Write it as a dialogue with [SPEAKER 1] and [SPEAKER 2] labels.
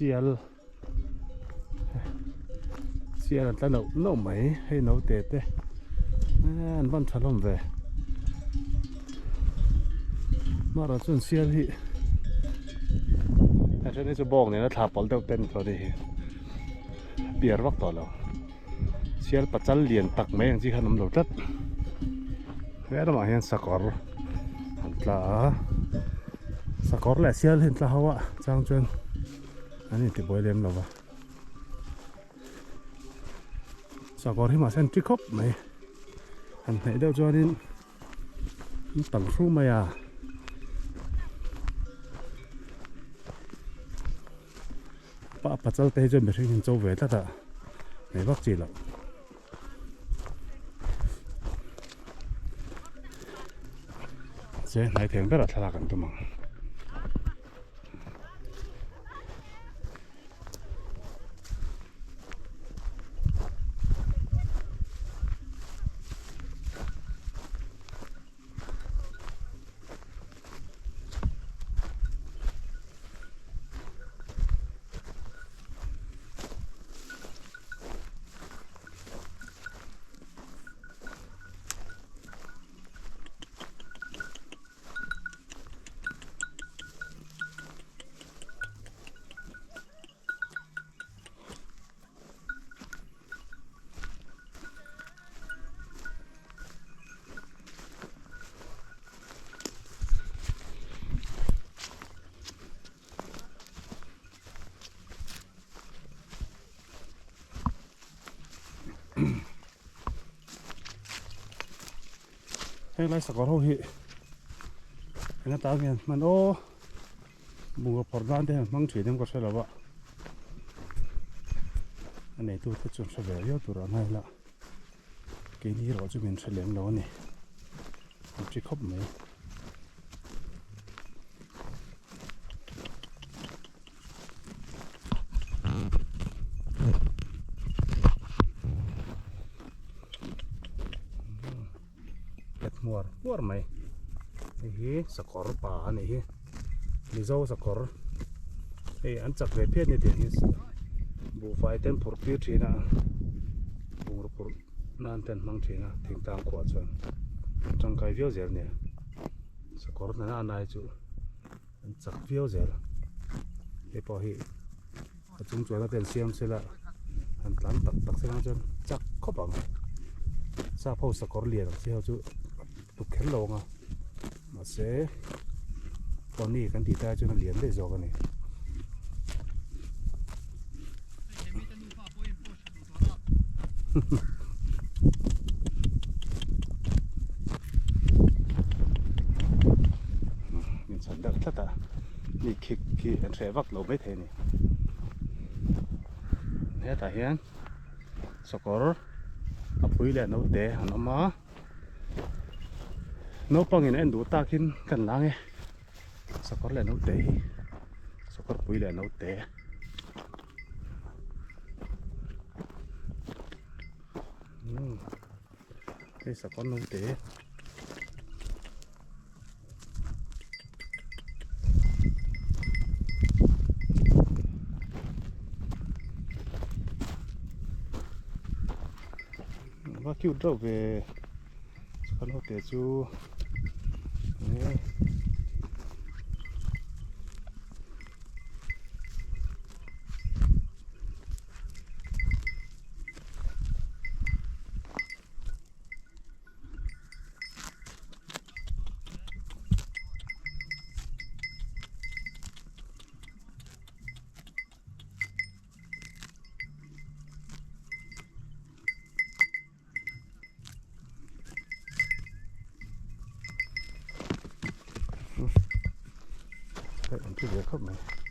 [SPEAKER 1] Sial sial an tla noh noh mai hei naute te eee an van tha hlawm ve mahra chuan sial hi a then hi chu bawng nena thla pawlh deuh te an ni tawh a nih hi piar vak tawh lo sial pachal lian tak mai ang chi khan awm lo tlat he ramah hian sakawr an tla a sakawr leh sial hi an tla ho a chang chuan an intibuai lem lo va sakawr hi mahse an ti khawp mai han hnaih deuh chuanin an tang hru mai a. Pa pachal te hi chuan mihring hi an cho ve tlat a nei vak chi loh. Mahse hnai theng berah thlalak an tum ang. Heng lai sakawr ho hi eng atan hian hman aw bungraw phawrh nan te hian hmang thin em ka hre lo a a neitu te chuan hre ve viau tur ang a Keini erawh chu min hre lem lo a ni. An ṭi khawp mai. Pet hmuar hmuar mai. Hei hi sakawr pa a nih hi. Mizo sakawr. Hei an chak ve phian a ni tih hi buhfai te an phurh tir thin a bungraw phurh nan te an hmang thin a thingtlang khuah chuan an tangkai viau zel nia sakawr hna na hi chu an chak viau zel hei pawh hi a chung chuan te an siam sela an tlan tak tak sela chuan chak khawp ang sap ho sakawr lian ang chi ho chu tuk kher lo ang a. Mahse pony kan tih tai chuan a lian daih zawk a ni. Min chhan deuh tlat a, mi khik khi an hreh vak lo maithei a ni. Hetah hian sakawr a pui leh naute an awm a. Naupangin a en duh takin kan lang e sakawr leh naute hi sakawr pui leh naute umm hei sakawr naute. Va cute reuh ve kan hote chu eh An thi ve khawp mai.